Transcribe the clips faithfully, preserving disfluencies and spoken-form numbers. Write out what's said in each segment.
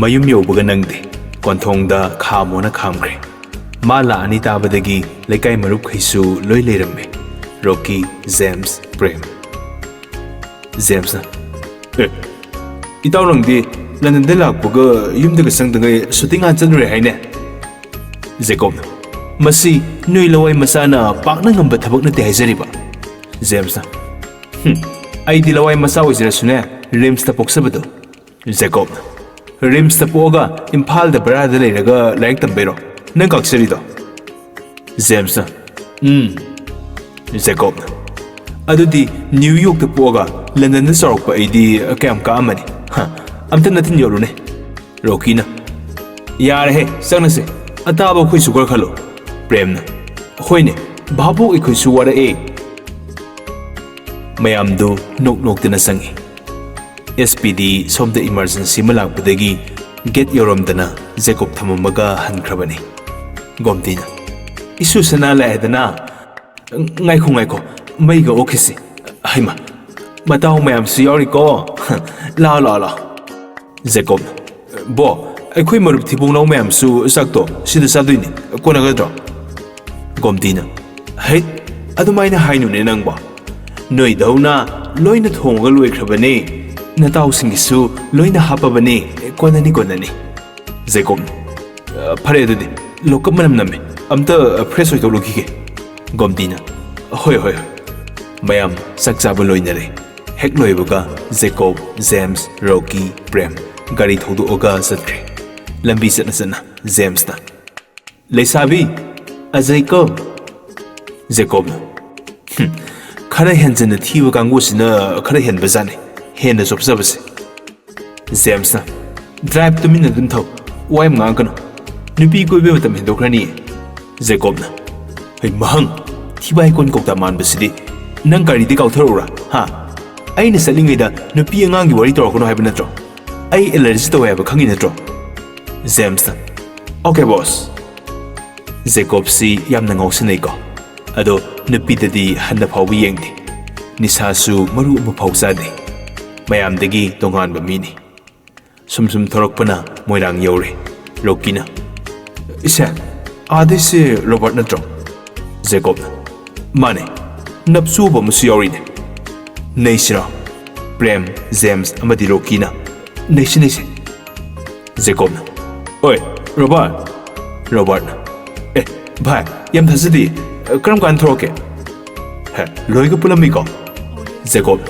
ꯃꯌꯨꯝ ꯌꯧꯕꯒ ꯅꯪꯗꯦ꯫ ꯀꯣꯟꯊꯣꯡꯗ ꯈꯥꯝꯃꯣꯅ ꯈꯥꯝꯈ꯭ꯔꯦ꯫ ꯃꯥ ꯂꯥꯛꯑꯅꯤ ꯇꯥꯕꯗꯒꯤ ꯂꯩꯀꯥꯏ ꯃꯔꯨꯞꯈꯩꯁꯨ ꯂꯣꯏ ꯂꯩꯔꯝꯃꯦ꯫ ꯔꯣꯀꯤ, ꯖꯦꯝꯁ, ꯄ꯭ꯔꯦꯝ꯫ ꯖꯦꯝꯁꯅ, "ꯑꯦ, ꯏꯇꯥꯎ ꯅꯪꯗꯤ ꯂꯟꯗꯟꯗ ꯂꯥꯛꯄꯒ ꯌꯨꯝꯗꯒ ꯆꯪꯗꯉꯩ ꯁꯨꯇꯤꯡ ꯍꯥꯟ ꯆꯠꯂꯨꯔꯦ ꯍꯥꯏꯅꯦ?" ꯖꯦꯀꯣꯕꯅ, "ꯃꯁꯤ ꯅꯣꯏ ꯂꯋꯥꯏ ꯃꯆꯥꯅ ꯄꯥꯛꯅ ꯉꯝꯕ ꯊꯕꯛ ꯅꯠꯇꯦ ꯍꯥꯏꯖꯔꯤꯕ?" ꯖꯦꯝꯁꯅ, "ꯍꯨꯝ, ꯑꯩꯗꯤ ꯂꯋꯥꯏ ꯃꯆꯥ ꯑꯣꯏꯖꯔꯁꯨꯅꯦ, ꯔꯤꯝꯁꯇ ꯄꯣꯛꯆꯕꯗꯣ꯫" ꯖꯦꯀꯣꯕꯅ, "ꯔꯤꯝꯁꯇ ꯄꯣꯛꯑꯒ ꯏꯝꯐꯥꯜꯗ ꯚꯔꯥꯗ ꯂꯩꯔꯒ ꯂꯥꯏꯔꯤꯛ ꯇꯝꯕꯩꯔꯣ ꯅꯪ ꯀꯥꯛꯆꯔꯤꯗꯣ?" ꯖꯦꯝꯁꯅ, "ꯎꯝ꯫" ꯖꯦꯀꯣꯕꯅ, "ꯑꯗꯨꯗꯤ ꯅ꯭ꯌꯨ ꯌꯣꯔꯛꯇ ꯄꯣꯛꯑꯒ ꯂꯟꯗꯟꯗ ꯆꯥꯎꯔꯛꯄ ꯑꯩꯗꯤ ꯀꯌꯥꯝ ꯀꯥꯛꯑꯝꯃꯅꯤ? ꯍ, ꯑꯝꯇ ꯅꯊꯤꯟ ꯌꯣꯠꯂꯨꯅꯦ꯫" ꯔꯣꯀꯤꯅ, "ꯌꯥꯔꯦꯍꯦ, ꯆꯪꯂꯁꯦ꯫ ꯑꯇꯥꯕ ꯑꯩꯈꯣꯏꯁꯨ ꯈꯔ ꯈꯜꯂꯣ꯫" ꯄ꯭ꯔꯦꯝꯅ, "ꯍꯣꯏꯅꯦ, ꯚꯥꯕꯣꯛ ꯑꯩꯈꯣꯏꯁꯨ ꯋꯥꯔꯛꯑꯦ꯫" ꯃꯌꯥꯝꯗꯨ ꯅꯣꯛ ꯅꯣꯛꯇꯅ ꯆꯪꯉꯤ꯫ ꯑꯦꯁ ꯄꯤ ꯗꯤ ꯁꯣꯝꯗ ꯏꯃꯥꯔꯖꯦꯟꯁꯤ ꯑꯃ ꯂꯥꯛꯄꯗꯒꯤ ꯒꯦꯠ ꯌꯧꯔꯝꯗꯅ ꯖꯦꯀꯣꯕ ꯊꯝꯃꯝꯃꯒ ꯍꯟꯈ꯭ꯔꯕꯅꯤ꯫ ꯒꯣꯝꯇꯤꯅ, "ꯏꯁꯨ ꯁꯅꯥ ꯂꯥꯛꯑꯦꯗꯅ꯫" "ꯉꯥꯏꯈꯣ, ꯉꯥꯏꯈꯣ, ꯃꯩꯒ ꯑꯣꯛꯈꯤꯁꯤ꯫ ꯍꯩꯃ, ꯃꯇꯥꯎ ꯃꯌꯥꯝꯁꯨ ꯌꯥꯎꯔꯤꯀꯣ꯫ ꯂꯥꯛꯑꯣ, ꯂꯥꯛꯑꯣ, ꯂꯥꯛꯑꯣ꯫" ꯖꯦꯀꯣꯕꯅ, "ꯕꯣ, ꯑꯩꯈꯣꯏ ꯃꯔꯨꯞ ꯊꯤꯕꯣꯡꯅꯥꯎ ꯃꯌꯥꯝꯁꯨ ꯆꯥꯛꯇꯣ ꯁꯤꯗ ꯆꯥꯗꯣꯏꯅꯤ, ꯀꯣꯟꯅꯒꯗ꯭ꯔꯣ?" ꯒꯣꯝꯇꯤꯅ, "ꯍꯩꯠ, ꯑꯗꯨꯃꯥꯏꯅ ꯍꯥꯏꯅꯨꯅꯦ ꯅꯪꯕꯣ꯫ ꯅꯣꯏꯗꯧꯅ ꯂꯣꯏꯅ ꯊꯣꯡꯉꯒ ꯂꯣꯏꯈ꯭ꯔꯕꯅꯦ꯫ ꯅꯇꯥꯎꯁꯤꯡꯒꯤꯁꯨ ꯂꯣꯏꯅ ꯍꯥꯞꯄꯕꯅꯦ꯫ ꯀꯣꯟꯅꯅꯤ, ꯀꯣꯟꯅꯅꯤ꯫" ꯖꯦꯀꯣꯕꯅ, "ꯑ, ꯐꯔꯦ ꯑꯗꯨꯗꯤ, ꯂꯣꯀꯞ ꯃꯅꯝ ꯅꯝꯃꯦ꯫ ꯑꯝꯇ, ꯑ, ꯐ꯭ꯔꯦꯁ ꯑꯣꯏꯊꯣꯛꯂꯨꯈꯤꯒꯦ꯫" ꯒꯣꯝꯇꯤꯅ, "ꯍꯣꯏ, ꯍꯣꯏ, ꯍꯣꯏ꯫" ꯃꯌꯥꯝ ꯆꯥꯛ ꯆꯥꯕ ꯂꯣꯏꯅꯔꯦ꯫ ꯍꯦꯛ ꯂꯣꯏꯕꯒ ꯖꯦꯀꯣꯕ, ꯖꯦꯝꯁ, ꯔꯣꯀꯤ, ꯄ꯭ꯔꯦꯝ ꯒꯥꯔꯤ ꯊꯧꯗꯣꯛꯑꯒ ꯆꯠꯈ꯭ꯔꯦ꯫ ꯂꯝꯕꯤ ꯆꯠꯅ ꯆꯠꯅ ꯖꯦꯝꯁꯅ, "ꯂꯩꯁꯥꯕꯤ, ꯑꯖꯩꯀꯣ꯫" ꯖꯦꯀꯣꯕꯅ, "ꯍꯨꯝ, ꯈꯔ ꯍꯦꯟꯖꯟꯅ ꯊꯤꯕ ꯀꯥꯡꯕꯨꯁꯤꯅ ꯈꯔ ꯍꯦꯟꯕꯖꯥꯠꯅꯤ, ꯍꯦꯟꯅ ꯆꯣꯞꯆꯕꯁꯦ꯫" ꯖꯦꯝꯁꯅ, "ꯗ꯭ꯔꯥꯏꯚ ꯇꯨꯃꯤꯟꯅ ꯑꯗꯨꯝ ꯊꯧ, ꯋꯥ ꯌꯥꯝ ꯉꯥꯡꯒꯅꯨ꯫ ꯅꯨꯄꯤ ꯀꯣꯏꯕꯩ ꯃꯇꯝ ꯍꯦꯟꯗꯣꯛꯈ꯭ꯔꯅꯤ꯫" ꯖꯦꯀꯣꯕꯅ, ꯑꯩ ꯃꯍꯪ, ꯊꯤꯕꯥꯏ ꯀꯣꯟ ꯀꯧꯇꯥ ꯃꯥꯟꯕꯁꯤꯗꯤ꯫ ꯅꯪ ꯒꯥꯔꯤꯗꯤ ꯀꯥꯎꯊꯔꯛꯎꯔꯥ? ꯍꯥ? ꯑꯩꯅ ꯆꯠꯂꯤꯉꯩꯗ ꯅꯨꯄꯤ ꯑꯉꯥꯡꯒꯤ ꯋꯥꯔꯤ ꯇꯧꯔꯛꯀꯅꯨ ꯍꯥꯏꯕ ꯅꯠꯇ꯭ꯔꯣ? ꯑꯩ ꯑꯦꯂꯔꯖꯤ ꯇꯧꯋꯦ ꯍꯥꯏꯕ ꯈꯪꯉꯤ ꯅꯠꯇ꯭ꯔꯣ? ꯖꯦꯝꯁꯅ, "ꯑꯣꯀꯦ ꯕꯣꯁ꯫" ꯖꯦꯀꯣꯕꯁꯤ ꯌꯥꯝꯅ ꯉꯥꯎꯁꯤꯟꯅꯩꯀꯣ꯫ ꯑꯗꯣ ꯅꯨꯄꯤꯗꯗꯤ ꯍꯟꯅ ꯐꯥꯎꯕ ꯌꯦꯡꯗꯦ꯫ ꯅꯤꯁꯥꯁꯨ ꯃꯔꯨ ꯑꯃ ꯐꯥꯎ ꯆꯥꯗꯦ꯫ ꯃꯌꯥꯝꯗꯒꯤ ꯇꯣꯉꯥꯟꯕ ꯃꯤꯅꯤ꯫ ꯁꯨꯝ ꯁꯨꯝ ꯊꯣꯔꯛꯄꯅ ꯃꯣꯏꯔꯥꯡ ꯌꯧꯔꯦ꯫ ꯔꯣꯀꯤꯅ, "ꯏꯁꯦ, ꯑꯥꯗꯩꯁꯦ ꯔꯣꯕꯥꯔꯠ ꯅꯠꯇ꯭ꯔꯣ?" ꯖꯦꯀꯣꯕꯅ, "ꯃꯥꯅꯦ꯫ ꯅꯞꯆꯨꯕ ꯑꯃꯁꯨ ꯌꯥꯎꯔꯤꯅꯦ꯫ ꯅꯩꯁꯤꯔꯣ?" ꯄ꯭ꯔꯦꯝ, ꯖꯦꯝꯁ ꯑꯃꯗꯤ ꯔꯣꯀꯤꯅ, "ꯅꯩꯁꯤ, ꯅꯩꯁꯤ꯫" ꯖꯦꯀꯣꯕꯅ, "ꯑꯣꯏ, ꯔꯣꯕꯥꯔꯠ!" ꯔꯣꯕꯥꯔꯠꯅ, "ꯑꯦ, ꯚꯥꯏ, ꯌꯥꯝ ꯊꯥꯖꯗꯦ꯫ ꯀꯔꯝ ꯀꯥꯟꯗ ꯊꯣꯛꯂꯛꯀꯦ?" "ꯍꯦ, ꯂꯣꯏꯒ ꯄꯨꯜꯂꯝꯃꯤꯀꯣ?" ꯖꯦꯀꯣꯕꯅ,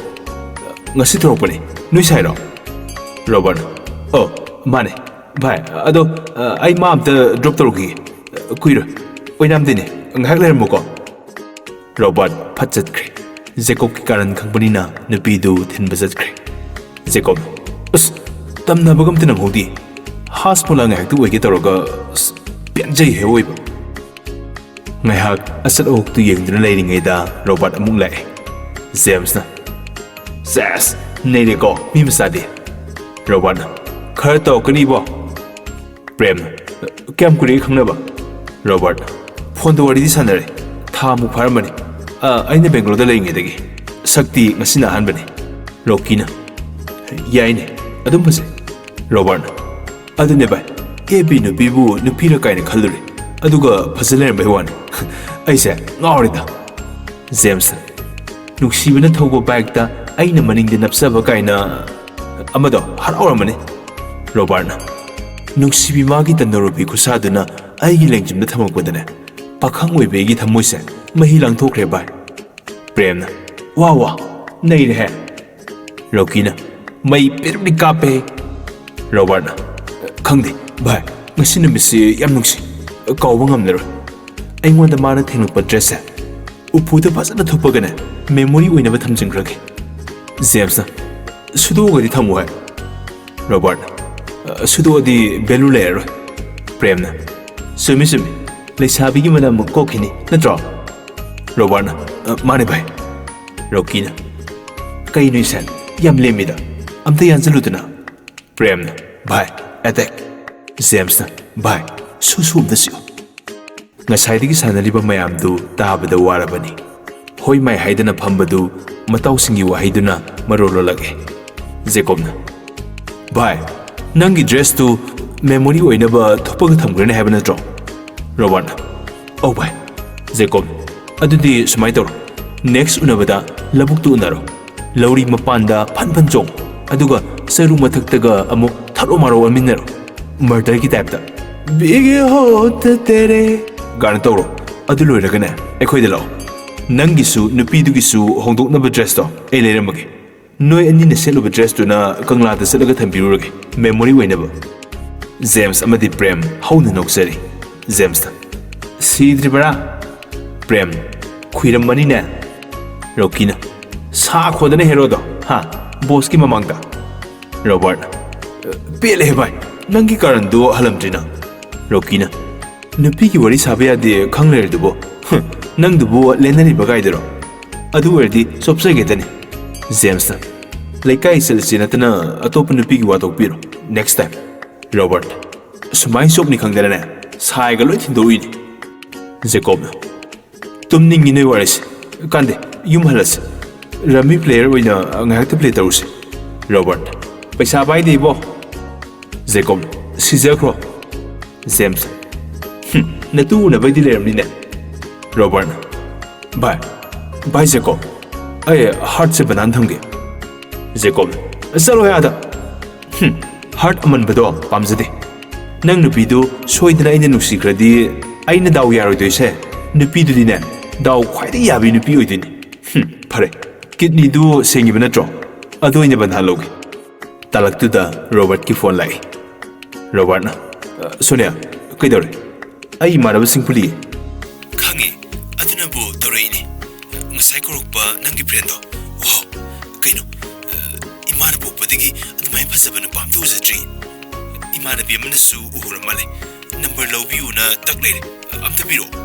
"ꯉꯁꯤ ꯊꯣꯛꯂꯛꯄꯅꯤ꯫ ꯅꯣꯏ ꯁꯥꯏꯔꯣ?" ꯔꯣꯕꯥꯔꯠꯅ, "ꯑꯣ, ꯃꯥꯅꯦ꯫ ꯚꯥꯏ, ꯑꯗꯣ, ꯑ, ꯑꯩ ꯃꯥ ꯑꯝꯇ ꯗ꯭ꯔꯣꯞ ꯇꯧꯔꯨꯈꯤꯒꯦ꯫ ꯀꯨꯏꯔꯣꯏ꯫ ꯑꯣꯏꯅꯥꯝꯗꯩꯅꯦ꯫ ꯉꯥꯏꯍꯥꯛ ꯂꯩꯔꯝꯃꯨꯀꯣ꯫" ꯔꯣꯕꯥꯔꯠ ꯐꯠ ꯆꯠꯈ꯭ꯔꯦ꯫ ꯖꯦꯀꯣꯕꯀꯤ ꯀꯥꯔꯟ ꯈꯪꯕꯅꯤꯅ ꯅꯨꯄꯤꯗꯨ ꯊꯤꯟꯕ ꯆꯠꯈ꯭ꯔꯦ꯫ ꯖꯦꯀꯣꯕ, "ꯑꯁ, ꯇꯝꯅꯕꯒ ꯑꯝꯇ ꯅꯪꯍꯧꯗꯦ꯫ ꯍꯥꯁ ꯃꯣꯂꯥ ꯉꯥꯏꯍꯥꯛꯇ ꯑꯣꯏꯒꯦ ꯇꯧꯔꯒ, ꯑꯁ, ꯄꯦꯟꯖꯩꯍꯦ ꯑꯣꯏꯕ꯫" ꯉꯥꯏꯍꯥꯛ ꯑꯆꯠ ꯑꯋꯣꯛꯇꯨ ꯌꯦꯡꯗꯨꯅ ꯂꯩꯔꯤꯉꯩꯗ ꯔꯣꯕꯥꯔꯠ ꯑꯃꯨꯛ ꯂꯥꯛꯑꯦ꯫ ꯖꯦꯝꯁꯅ, "ꯁꯦꯁ, ꯅꯩꯔꯦꯀꯣ ꯃꯤ ꯃꯆꯥꯗꯤ꯫" ꯔꯣꯕꯥꯔꯠꯅ, "ꯈꯔ ꯇꯧꯔꯛꯀꯅꯤꯕꯣ꯫" ꯄ꯭ꯔꯦꯝꯅ, "ꯀꯌꯥꯝ ꯀꯨꯏꯔꯦ ꯈꯪꯅꯕ?" ꯔꯣꯕꯥꯔꯠꯅ, "ꯐꯣꯟꯗ ꯋꯥꯔꯤꯗꯤ ꯁꯥꯟꯅꯔꯦ꯫ ꯊꯥ ꯃꯨꯛ ꯐꯥꯔꯝꯃꯅꯤ꯫ ꯑ, ꯑꯩꯅ ꯕꯦꯡꯒ꯭ꯂꯣꯔꯗ ꯂꯩꯔꯤꯉꯩꯗꯒꯤ꯫ ꯁꯛꯇꯤ ꯉꯁꯤꯅ ꯑꯍꯥꯟꯕꯅꯤ꯫" ꯔꯣꯀꯤꯅ, "ꯌꯥꯏꯅꯦ, ꯑꯗꯨꯝ ꯐꯖꯩ꯫" ꯔꯣꯕꯥꯔꯠꯅ, "ꯑꯗꯨꯅꯦ ꯚꯥꯏ, ꯑꯦ ꯕꯤ ꯅꯨꯄꯤꯕꯨ ꯅꯨꯄꯤꯔ ꯀꯥꯏꯅ ꯈꯜꯂꯨꯔꯦ, ꯑꯗꯨꯒ ꯐꯖ ꯂꯩꯔꯝꯕꯩ ꯋꯥꯅꯤ꯫ ꯑꯩꯁꯦ ꯉꯥꯎꯔꯦꯗ꯫" ꯖꯦꯝꯁꯅ, "ꯅꯨꯡꯁꯤꯕꯅ ꯊꯧꯕ ꯕꯥꯏꯛꯇ ꯑꯩꯅ ꯃꯅꯤꯡꯗ ꯅꯞꯆꯕ ꯀꯥꯏꯅ ꯑꯃꯗꯣ ꯍꯔꯥꯎꯔꯝꯃꯅꯤ꯫" ꯔꯣꯕꯥꯔꯠꯅ, "ꯅꯨꯡꯁꯤꯕꯤ ꯃꯥꯒꯤ ꯇꯟꯅꯔꯨꯕꯤ ꯈꯨꯠꯁꯥꯗꯨꯅ ꯑꯩꯒꯤ ꯂꯦꯡꯖꯨꯝꯗ ꯊꯝꯃꯛꯄꯗꯅꯦ, ꯄꯥꯈꯪ ꯑꯣꯏꯕꯤ ꯑꯩꯒꯤ ꯊꯃꯣꯏꯁꯦ ꯃꯍꯤ ꯂꯥꯡꯊꯣꯛꯈ꯭ꯔꯦ ꯚꯥꯏ꯫" ꯄ꯭ꯔꯦꯝꯅ, "ꯋꯥ ꯋꯥ, ꯅꯩꯔꯦꯍꯦ꯫" ꯔꯣꯀꯤꯅ, "ꯃꯩ ꯄꯤꯔꯨꯛꯅꯤ ꯀꯥꯞꯄꯦ꯫" ꯔꯣꯕꯥꯔꯠꯅ, "ꯈꯪꯗꯦ ꯚꯥꯏ, ꯉꯁꯤ ꯅꯨꯃꯤꯠꯁꯤ ꯌꯥꯝ ꯅꯨꯡꯁꯤ, ꯀꯥꯎꯕ ꯉꯝꯂꯔꯣꯏ꯫ ꯑꯩꯉꯣꯟꯗ ꯃꯥꯅ ꯊꯦꯡꯂꯛꯄ ꯗ꯭ꯔꯦꯁꯁꯦ ꯎꯄꯨꯗ ꯐꯖꯅ ꯊꯨꯞꯄꯒꯅꯦ, ꯃꯦꯃꯣꯔꯤ ꯑꯣꯏꯅꯕ ꯊꯝꯖꯤꯟꯈ꯭ꯔꯒꯦ꯫" ꯖꯦꯝꯁꯅ, "ꯁꯨꯗꯣꯛꯑꯒꯗꯤ ꯊꯝꯃꯨ ꯍꯥꯏ꯫" ꯔꯣꯕꯥꯔꯠꯅ, "ꯁꯨꯗꯣꯛꯑꯗꯤ ꯚꯦꯂꯨ ꯂꯩꯔꯔꯣꯏ꯫" ꯄ꯭ꯔꯦꯝꯅ, "ꯆꯨꯝꯃꯤ, ꯆꯨꯝꯃꯤ꯫ ꯂꯩꯁꯥꯕꯤꯒꯤ ꯃꯅꯝ ꯀꯣꯛꯈꯤꯅꯤ, ꯅꯠꯇ꯭ꯔꯣ? ꯔꯣꯕꯥꯔꯠꯅ, "ꯑ, ꯃꯥꯅꯦ ꯚꯥꯏ꯫" ꯔꯣꯀꯤꯅ, "ꯀꯩꯅꯣ ꯏꯁꯥꯟ, ꯌꯥꯝ ꯂꯦꯝꯃꯤꯗ, ꯑꯝꯇ ꯌꯥꯟꯁꯤꯜꯂꯨꯗꯅ꯫" ꯄ꯭ꯔꯦꯝꯅ, "ꯚꯥꯏ, ꯑꯦꯇꯦꯛ!" ꯖꯦꯝꯁꯅ, "ꯚꯥꯏ, ꯁꯨ ꯁꯨ ꯑꯝꯇ ꯁꯤꯛꯑꯣ꯫" ꯉꯁꯥꯏꯗꯒꯤ ꯁꯥꯟꯅꯔꯤꯕ ꯃꯌꯥꯝꯗꯨ ꯇꯥꯕꯗ ꯋꯥꯔꯕꯅꯤ꯫ ꯍꯣꯏ ꯃꯥꯏ ꯍꯥꯏꯗꯅ ꯐꯝꯕꯗꯨ ꯃꯇꯥꯎꯁꯤꯡꯒꯤ ꯋꯥꯍꯩꯗꯨꯅ ꯃꯔꯣꯜ ꯂꯣꯜꯂꯛꯑꯦ꯫ ꯖꯦꯀꯣꯕꯅ, "ꯚꯥꯏ, ꯅꯪꯒꯤ ꯗ꯭ꯔꯦꯁꯇꯨ ꯃꯦꯃꯣꯔꯤ ꯑꯣꯏꯅꯕ ꯊꯨꯞꯄꯒ ꯊꯝꯈ꯭ꯔꯅꯤ ꯍꯥꯏꯕ ꯅꯠꯇ꯭ꯔꯣ?" ꯔꯣꯕꯥꯔꯠꯅ, "ꯑꯧ ꯚꯥꯏ꯫" ꯖꯦꯀꯣꯕ, "ꯑꯗꯨꯗꯤ ꯁꯨꯃꯥꯏꯅ ꯇꯧꯔꯣ, ꯅꯦꯛꯁ ꯎꯅꯕꯗ ꯂꯧꯕꯨꯛꯇꯨ ꯎꯅꯔꯣ꯫ ꯂꯧꯔꯤ ꯃꯄꯥꯟꯗ ꯐꯟ ꯐꯟ ꯆꯣꯡ, ꯑꯗꯨꯒ ꯆꯔꯨ ꯃꯊꯛꯇꯒ ꯑꯃꯨꯛ ꯊꯠꯂꯣ ꯃꯥꯔꯣ ꯑꯣꯟꯃꯤꯟꯅꯔꯣ꯫ ꯃꯔꯗꯔꯒꯤ ꯇꯥꯏꯞꯇ꯫ ꯕꯤꯒꯦ ꯍꯣꯠ ꯇꯦꯔꯦ ꯒꯥꯅ ꯇꯧꯔꯣ꯫ ꯑꯗꯨ ꯂꯣꯏꯔꯒꯅꯦ, ꯑꯩꯈꯣꯏꯗ ꯂꯥꯛꯑꯣ꯫ ꯅꯪꯒꯤꯁꯨ ꯅꯨꯄꯤꯗꯨꯒꯤꯁꯨ ꯍꯣꯡꯗꯣꯛꯅꯕ ꯗ꯭ꯔꯦꯁꯇꯣ ꯑꯩ ꯂꯩꯔꯝꯃꯒꯦ꯫ ꯅꯣꯏ ꯑꯅꯤꯅ ꯁꯦꯠꯂꯨꯕ ꯗ꯭ꯔꯦꯁꯇꯨꯅ ꯀꯪꯂꯥꯗ ꯆꯠꯂꯒ ꯊꯝꯕꯤꯔꯨꯔꯒꯦ, ꯃꯦꯃꯣꯔꯤ ꯑꯣꯏꯅꯕ꯫" ꯖꯦꯝꯁ ꯑꯃꯗꯤ ꯄ꯭ꯔꯦꯝ ꯍꯧꯅ ꯅꯣꯛꯆꯔꯤ꯫ ꯖꯦꯝꯁꯇ, "ꯁꯤꯗ꯭ꯔꯤꯕꯔꯥ?" ꯄ꯭ꯔꯦꯝ, "ꯈꯨꯏꯔꯝꯃꯅꯤꯅꯦ꯫" ꯔꯣꯀꯤꯅ, "ꯁꯥꯈꯣꯗꯅ ꯍꯦꯔꯣꯗꯣ, ꯍꯥ? ꯕꯣꯁꯀꯤ ꯃꯃꯥꯡꯗ꯫" ꯔꯣꯕꯥꯔꯠ, "ꯄꯦꯜꯂꯦꯍꯦ ꯚꯥꯏ, ꯅꯪꯒꯤ ꯀꯔꯟꯗꯨ ꯍꯜꯂꯝꯗ꯭ꯔꯤꯅ꯫" ꯔꯣꯀꯤꯅ, "ꯅꯨꯄꯤꯒꯤ ꯋꯥꯔꯤ ꯁꯥꯕ ꯌꯥꯗꯦ ꯈꯪ ꯂꯩꯔꯗꯨꯕꯨ? ꯍꯨꯝ, ꯅꯪꯗꯨꯕꯨ ꯂꯦꯟꯅꯔꯤꯕ ꯒꯥꯏꯗꯨꯔꯣ? ꯑꯗꯨ ꯑꯣꯏꯔꯗꯤ ꯆꯣꯞꯆꯒꯦꯗꯅꯤ꯫" ꯖꯦꯝꯁꯅ, "ꯂꯩꯀꯥꯏ ꯆꯠꯂꯁꯤ ꯅꯠꯇꯅ ꯑꯇꯣꯞꯄ ꯅꯨꯄꯤꯒꯤ ꯋꯥ ꯇꯣꯛꯄꯤꯔꯣ, next time꯫" ꯔꯣꯕꯥꯔꯠ, "ꯁꯨꯃꯥꯏꯅ ꯆꯣꯞꯅꯤ ꯈꯪꯗꯅꯅꯦ, ꯁꯥꯏꯒ ꯂꯣꯏ ꯊꯤꯟꯗꯣꯛꯎꯏꯅꯤ꯫" ꯖꯦꯀꯣꯕꯅ, "ꯇꯨꯝꯅꯤꯡꯉꯤ ꯅꯣꯏ ꯋꯥꯔꯤꯁꯦ꯫ ꯀꯥꯟꯗꯦ, ꯌꯨꯝ ꯍꯜꯂꯁꯤ꯫ ꯔꯝꯃꯤ ꯄ꯭ꯂꯦꯌꯔ ꯑꯣꯏꯅ ꯉꯥꯏꯍꯥꯛꯇ ꯄ꯭ꯂꯦ ꯇꯧꯔꯨꯁꯤ꯫" ꯔꯣꯕꯥꯔꯠ, "ꯄꯩꯁꯥ ꯄꯥꯏꯗꯦ ꯏꯕꯣ꯫" ꯖꯦꯀꯣꯕ, "ꯁꯤꯖꯈ꯭ꯔꯣ꯫" ꯖꯦꯝꯁ, "ꯍꯨꯝ, ꯅꯇꯨ ꯎꯅꯕꯩꯗꯤ ꯂꯩꯔꯝꯅꯤꯅꯦ꯫" ꯔꯣꯕꯥꯔꯠꯅ, "ꯚꯥꯏ, ꯚꯥꯏ ꯖꯦꯀꯣꯕ, ꯑꯩ ꯍꯥꯔꯠꯁꯦ ꯕꯅꯥꯟ ꯊꯝꯒꯦ꯫" ꯖꯦꯀꯣꯕ, "ꯆꯠꯂꯣꯍꯦ ꯑꯥꯗ꯫ ꯍꯨꯝ, ꯍꯥꯔꯠ ꯑꯃꯟꯕꯗꯣ ꯄꯥꯝꯖꯗꯦ꯫ ꯅꯪ ꯅꯨꯄꯤꯗꯨ ꯁꯣꯏꯗꯅ ꯑꯩꯅ ꯅꯨꯡꯁꯤꯈ꯭ꯔꯗꯤ ꯑꯩꯅ ꯗꯥꯎ ꯌꯥꯔꯣꯏꯗꯣꯏꯁꯦ ꯅꯨꯄꯤꯗꯨꯗꯤꯅꯦ, ꯗꯥꯎ ꯈ꯭ꯋꯥꯏꯗꯒꯤ ꯌꯥꯕꯤ ꯅꯨꯄꯤ ꯑꯣꯏꯗꯣꯏꯅꯤ꯫ ꯍꯨꯝ, ꯐꯔꯦ, ꯀꯤꯠꯅꯤꯗꯨ ꯁꯦꯡꯉꯤꯕ ꯅꯠꯇ꯭ꯔꯣ? ꯑꯗꯨ ꯑꯩꯅ ꯕꯟ ꯍꯥꯜꯍꯧꯒꯦ꯫" ꯇꯥꯂꯛꯇꯨꯗ ꯔꯣꯕꯥꯔꯠꯀꯤ ꯐꯣꯟ ꯂꯥꯛꯏ꯫ ꯔꯣꯕꯥꯔꯠꯅ, "ꯑ, ꯁꯣꯅꯤꯌꯥ, ꯀꯩꯗꯧꯔꯦ?" "ꯑꯩ ꯏꯃꯥꯟꯅꯕꯁꯤꯡ ꯄꯨꯜꯂꯤꯌꯦ꯫" "ꯈꯪꯉꯦ, ꯑꯗꯨꯅꯕꯨ ꯇꯧꯔꯛꯏꯅꯦ꯫ ꯉꯁꯥꯏ ꯀꯧꯔꯛꯄ ꯅꯪꯒꯤ ꯐ꯭ꯔꯦꯟꯗꯣ꯫ ꯋꯥꯎ, ꯀꯩꯅꯣ, ꯑ, ꯏꯃꯥꯅ ꯄꯣꯛꯄꯗꯒꯤ ꯑꯗꯨꯃꯥꯏꯅ ꯐꯖꯕ ꯅꯨꯄꯥ ꯑꯝꯇ ꯎꯖꯗ꯭ꯔꯤ꯫ ꯏꯃꯥꯟꯅꯕꯤ ꯑꯃꯅꯁꯨ ꯎꯍꯧꯔ ꯃꯥꯜꯂꯦ꯫ ꯅꯝꯕꯔ ꯂꯧꯕꯤꯌꯨꯅ ꯇꯛ ꯂꯩꯔꯦ꯫ ꯑꯝꯇ ꯄꯤꯔꯛꯑꯣ꯫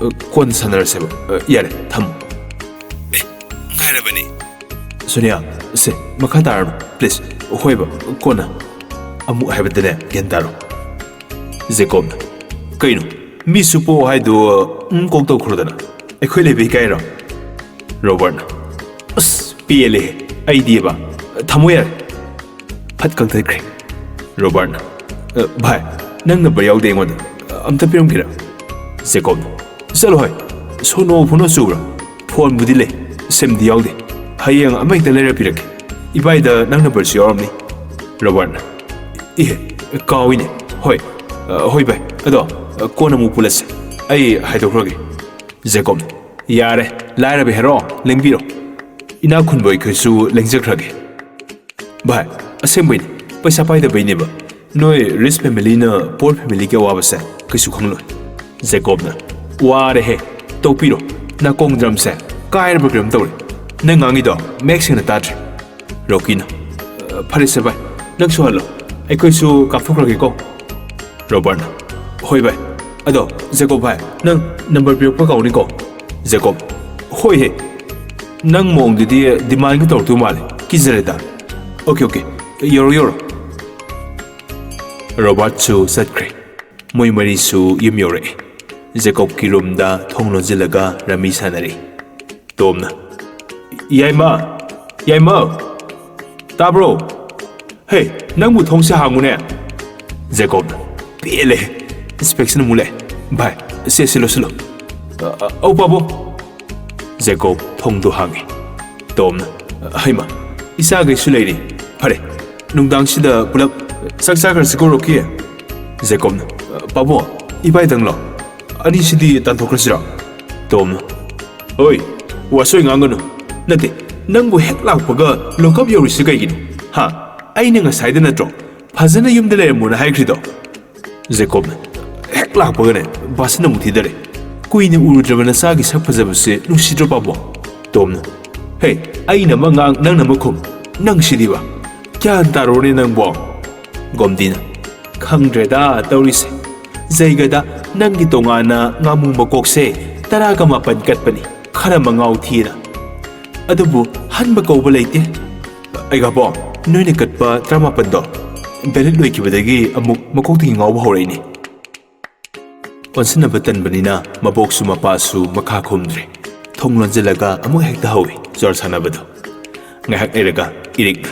ꯑ, ꯀꯣꯟꯅ ꯁꯥꯟꯅꯔꯁꯦꯕ꯫ ꯑ, ꯌꯥꯔꯦ, ꯊꯝꯃꯣ꯫ ꯑꯦ, ꯉꯥꯏꯔꯕꯅꯤ꯫ ꯁꯣꯅꯤꯌꯥ, ꯁꯦ, ꯃꯈꯥ ꯇꯥꯔꯅꯨ, please꯫ ꯍꯣꯏꯕ, ꯀꯣꯟꯅ꯫ ꯑꯃꯨꯛ ꯍꯥꯏꯕꯗꯅꯦ, ꯒ꯭ꯌꯥꯟ ꯇꯥꯔꯣ꯫ ꯖꯦꯀꯣꯕꯅ, "ꯀꯩꯅꯣ? ꯃꯤꯁꯨ ꯄꯣ ꯍꯥꯏꯗꯣ, ꯎꯝ, ꯀꯣꯛ ꯇꯧꯈ꯭ꯔꯣꯗꯅ꯫ ꯑꯩꯈꯣꯏ ꯂꯩꯕ ꯏꯀꯥꯏꯔꯣ?" ꯔꯣꯕꯥꯔꯠꯅ, "ꯑꯁ, ꯄꯦꯜꯂꯦꯍꯦ꯫ ꯑꯩꯗꯤꯕ, ꯊꯝꯃꯣ ꯌꯥꯔꯦ꯫" ꯐꯠ ꯀꯛꯊꯠꯈ꯭ꯔꯦ꯫ ꯔꯣꯕꯥꯔꯠꯅ, "ꯑ, ꯚꯥꯏ, ꯅꯪ ꯅꯝꯕꯔ ꯌꯥꯎꯗꯦ ꯑꯩꯉꯣꯟꯗ꯫ ꯑꯝꯇ ꯄꯤꯔꯝꯒꯦꯔꯥ?" ꯖꯦꯀꯣꯕꯅ, "ꯆꯠꯂꯣ ꯍꯣꯏ꯫ ꯁꯣꯅꯣ ꯐꯣꯅꯣ ꯆꯨꯕ꯭ꯔꯥ? ꯐꯣꯟꯕꯨꯗꯤ ꯂꯩ, ꯁꯤꯝꯗꯤ ꯌꯥꯎꯗꯦ꯫ ꯍꯌꯦꯡ ꯑꯃ ꯍꯦꯛꯇ ꯂꯩꯔ ꯄꯤꯔꯛꯀꯦ꯫ ꯏꯕꯥꯏꯗ ꯅꯪ ꯅꯝꯕꯔꯁꯨ ꯌꯥꯎꯔꯝꯅꯤ꯫" ꯔꯣꯕꯥꯔꯠꯅ, "ꯏꯍꯦ, ꯀꯥꯎꯏꯅꯦ꯫ ꯍꯣꯏ, ꯑ, ꯍꯣꯏ ꯚꯥꯏ, ꯑꯗꯣ, ꯑ, ꯀꯣꯟꯅ ꯑꯃꯨꯛ ꯄꯨꯜꯂꯁꯦ꯫ ꯑꯩ ꯍꯥꯏꯗꯣꯛꯈ꯭ꯔꯒꯦ꯫" ꯖꯦꯀꯣꯕꯅ, "ꯌꯥꯔꯦ, ꯂꯥꯏꯔꯕ ꯍꯦꯔꯣ, ꯂꯦꯡꯕꯤꯔꯣ꯫ ꯏꯅꯥꯛ ꯈꯨꯟꯕ ꯑꯩꯈꯣꯏꯁꯨ ꯂꯦꯡꯖꯈ꯭ꯔꯒꯦ꯫" "ꯚꯥꯏ, ꯑꯁꯦꯡꯕꯩꯅꯦ, ꯄꯩꯁꯥ ꯄꯥꯏꯗꯕꯩꯅꯦꯕ꯫ ꯅꯣꯏ rich familyꯅ poor familyꯒꯤ ꯑꯋꯥꯕꯁꯦ ꯀꯩꯁꯨ ꯈꯪꯂꯣꯏ꯫" ꯖꯦꯀꯣꯕꯅ, "ꯋꯥꯔꯦꯍꯦ, ꯇꯣꯛꯄꯤꯔꯣ꯫ ꯅꯥꯀꯣꯡ drumꯁꯦ ꯀꯥꯏꯔꯕ ꯀꯩꯅꯣꯝ ꯇꯧꯔꯦ꯫ ꯅꯪ ꯉꯥꯡꯉꯤꯗꯣ ꯃꯌꯦꯛ ꯁꯦꯡꯅ ꯇꯥꯗ꯭ꯔꯦ꯫" ꯔꯣꯀꯤꯅ, "ꯑ, ꯐꯔꯦꯁꯦ ꯚꯥꯏ, ꯅꯪ ꯁꯨꯍꯜꯂꯣ꯫ ꯑꯩꯈꯣꯏꯁꯨ ꯀꯥꯞꯊꯣꯛꯈ꯭ꯔꯒꯦꯀꯣ꯫" ꯔꯣꯕꯥꯔꯠꯅ, "ꯍꯣꯏ ꯚꯥꯏ꯫ ꯑꯗꯣ ꯖꯦꯀꯣꯕ ꯚꯥꯏ, ꯅꯪ ꯅꯝꯕꯔ ꯄꯤꯔꯛꯄ ꯀꯥꯎꯅꯤꯀꯣ꯫" ꯖꯦꯀꯣꯕ, "ꯍꯣꯏꯍꯦ, ꯅꯪ ꯃꯑꯣꯡꯗꯨꯗꯤ demandꯒ ꯇꯧꯔꯛꯇꯧ ꯃꯥꯜꯂꯦ, ꯀꯤꯖꯔꯦꯗ꯫" "Okay, okay, ꯌꯧꯔꯣ, ꯌꯧꯔꯣ꯫" ꯔꯣꯕꯥꯔꯠꯁꯨ ꯆꯠꯈ꯭ꯔꯦ꯫ ꯃꯣꯏ ꯃꯔꯤꯁꯨ ꯌꯨꯝ ꯌꯧꯔꯛꯑꯦ꯫ ꯖꯦꯀꯣꯕꯀꯤ roomꯗ ꯊꯣꯡ ꯂꯣꯟꯁꯤꯜꯂꯒ ꯔꯃꯤ ꯁꯥꯟꯅꯔꯤ꯫ ꯇꯣꯝꯅ, "ꯌꯥꯏꯃ, ꯌꯥꯏꯃ, ꯇꯥꯕ꯭ꯔꯣ? ꯍꯦ, ꯅꯪꯕꯨ ꯊꯣꯡꯁꯦ ꯍꯥꯡꯉꯨꯅꯦ꯫" ꯖꯦꯀꯣꯕꯅ, "ꯄꯦꯜꯂꯦ, inspection ꯑꯃꯨꯛ ꯂꯥꯛꯑꯦ꯫ ꯚꯥꯏ, ꯁꯦ, ꯁꯤꯜꯂꯣ, ꯁꯤꯜꯂꯣ꯫" "ꯑ, ꯑ, ꯑꯧ, ꯄꯥꯕꯨꯡ꯫" ꯖꯦꯀꯣꯕ ꯊꯣꯡꯗꯣ ꯍꯥꯡꯉꯦ꯫ ꯇꯣꯝꯅ, "ꯍꯩꯃ, ꯏꯆꯥꯈꯩꯁꯨ ꯂꯩꯔꯤ꯫ ꯐꯔꯦ, ꯅꯨꯡꯗꯥꯡꯁꯤꯗ ꯄꯨꯂꯞ ꯆꯥꯛ ꯆꯥꯈ꯭ꯔꯁꯤꯀꯣ, ꯔꯣꯀꯤ꯫" ꯖꯦꯀꯣꯕꯅ, "ꯄꯥꯕꯨꯡ, ꯏꯕꯥꯏꯗꯪꯂꯣ? ꯑꯅꯤꯁꯤꯗꯤ ꯇꯥꯟꯊꯣꯛꯈ꯭ꯔꯁꯤꯔꯣ?" ꯇꯣꯝꯅ, "ꯍꯣꯏ, ꯋꯥꯁꯣꯏ ꯉꯥꯡꯒꯅꯨ꯫ ꯅꯠꯇꯦ, ꯅꯪꯕꯨ ꯍꯦꯛ ꯂꯥꯛꯄꯒ ꯂꯣꯀꯞ ꯌꯧꯔꯤꯁꯤ ꯀꯩꯒꯤꯅꯣ? ꯍꯥ? ꯑꯩꯅ ꯉꯁꯥꯏꯗ ꯅꯠꯇ꯭ꯔꯣ ꯐꯖꯅ ꯌꯨꯝꯗ ꯂꯩꯔꯝꯃꯣꯅ ꯍꯥꯏꯈ꯭ꯔꯤꯗꯣ?" ꯖꯦꯀꯣꯕꯅ, "ꯍꯦꯛ ꯂꯥꯛꯄꯒꯅꯦ ꯕꯥꯁꯟ ꯑꯃꯨꯛ ꯊꯤꯗꯔꯦ꯫ ꯀꯨꯏꯅ ꯎꯔꯨꯗ꯭ꯔꯕ ꯅꯆꯥꯒꯤ ꯁꯛ ꯐꯖꯕꯁꯦ ꯅꯨꯡꯁꯤꯗ꯭ꯔꯣ, ꯄꯥꯕꯨꯡ?" ꯇꯣꯝꯅ, "ꯍꯦ, ꯑꯩꯅ ꯑꯃ ꯉꯥꯡ, ꯅꯪꯅ ꯑꯃ ꯈꯨꯝ꯫ ꯅꯪ ꯁꯤꯗꯤꯕ꯫ ꯒ꯭ꯌꯥꯟ ꯇꯥꯔꯣꯅꯦ ꯅꯪꯕꯣ꯫" ꯒꯣꯝꯗꯤꯅ, "ꯈꯪꯗ꯭ꯔꯦꯗ ꯇꯧꯔꯤꯁꯦ꯫ ꯖꯩꯒꯗ "ꯅꯪꯒꯤ ꯇꯣꯉꯥꯟꯅ ꯉꯥꯃꯨ ꯃꯀꯣꯛꯁꯦ ꯇꯔꯥꯒ ꯃꯥꯄꯟ ꯀꯠꯄꯅꯤ, ꯈꯔ ꯃꯉꯥꯎ ꯊꯤꯔ꯫ ꯑꯗꯨꯕꯨ ꯍꯟꯕ ꯀꯧꯕ ꯂꯩꯇꯦ꯫ ꯑꯩꯒꯥꯕꯣ, ꯅꯣꯏꯅ ꯀꯠꯄ ꯇꯔꯥꯃꯥꯄꯟꯗꯣ ꯚꯦꯂꯤꯠ ꯂꯣꯏꯈꯤꯕꯗꯒꯤ ꯑꯃꯨꯛ ꯃꯀꯣꯛꯇꯒꯤ ꯉꯥꯎꯕ ꯍꯧꯔꯛꯏꯅꯤ"꯫ ꯑꯣꯟꯁꯤꯟꯅꯕ ꯇꯟꯕꯅꯤꯅ ꯃꯕꯣꯛꯁꯨ ꯃꯄꯥꯁꯨ ꯃꯈꯥ ꯈꯨꯝꯗ꯭ꯔꯦ꯫ ꯊꯣꯡ ꯂꯣꯟꯖꯤꯜꯂꯒ ꯑꯃꯨꯛ ꯍꯦꯛꯇ ꯍꯧꯏ ꯖꯣꯔ ꯁꯥꯟꯅꯕꯗꯣ꯫ ꯉꯥꯏꯍꯥꯛ ꯂꯩꯔꯒ ꯏꯔꯤꯛꯅ,